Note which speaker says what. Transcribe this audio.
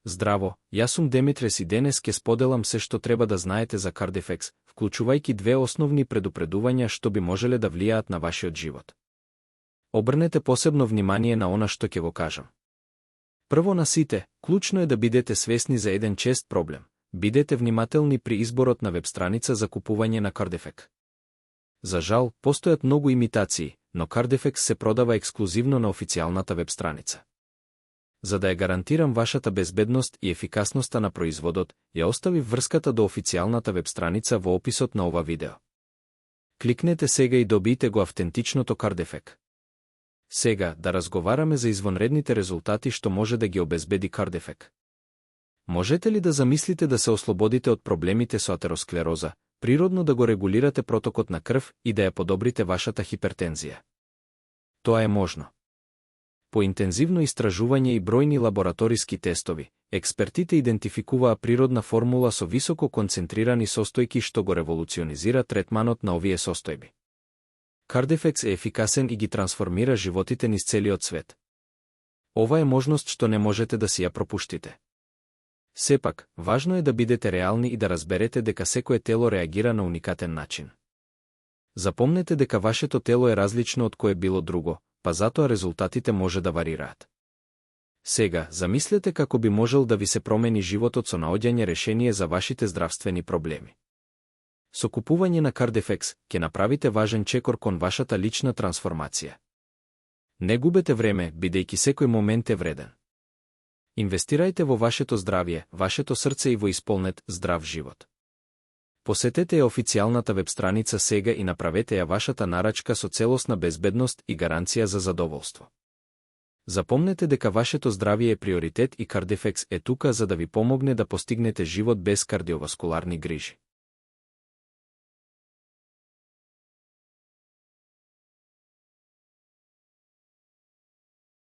Speaker 1: Здраво, јас сум Демитрес и денес ке споделам се што треба да знаете за Кардифекс, вклучувајќи две основни предупредувања што би можеле да влијаат на вашиот живот. Обрнете посебно внимание на она што ќе го кажам. Прво на сите, клучно е да бидете свесни за еден чест проблем. Бидете внимателни при изборот на веб-страница за купување на Кардифекс. За жал, постојат многу имитации, но Кардифекс се продава ексклузивно на официјалната веб-страница. За да ја гарантирам вашата безбедност и ефикасноста на производот, ја оставив врската до официјалната веб-страница во описот на ова видео. Кликнете сега и добиете го автентичното Кардифекс. Сега, да разговараме за извонредните резултати што може да ги обезбеди Кардифекс. Можете ли да замислите да се ослободите од проблемите со атеросклероза, природно да го регулирате протокот на крв и да ја подобрите вашата хипертензија? Тоа е можно. По интензивно истражување и бројни лабораториски тестови, експертите идентификуваа природна формула со високо концентрирани состојки што го револуционизира третманот на овие состојби. Кардифекс е ефикасен и ги трансформира животите низ целиот свет. Ова е можност што не можете да си ја пропуштите. Сепак, важно е да бидете реални и да разберете дека секое тело реагира на уникатен начин. Запомнете дека вашето тело е различно од кое било друго, па затоа резултатите може да варираат. Сега, замислете како би можел да ви се промени животот со наоѓање решение за вашите здравствени проблеми. Со купување на Кардифекс, ќе направите важен чекор кон вашата лична трансформација. Не губете време, бидејќи секој момент е вреден. Инвестирајте во вашето здравје, вашето срце и во исполнет здрав живот. Посетете ја официјалната веб-страница сега и направете ја вашата нарачка со целосна безбедност и гаранција за задоволство. Запомнете дека вашето здравје е приоритет и Кардифекс е тука за да ви помогне да постигнете живот без кардиоваскуларни грижи.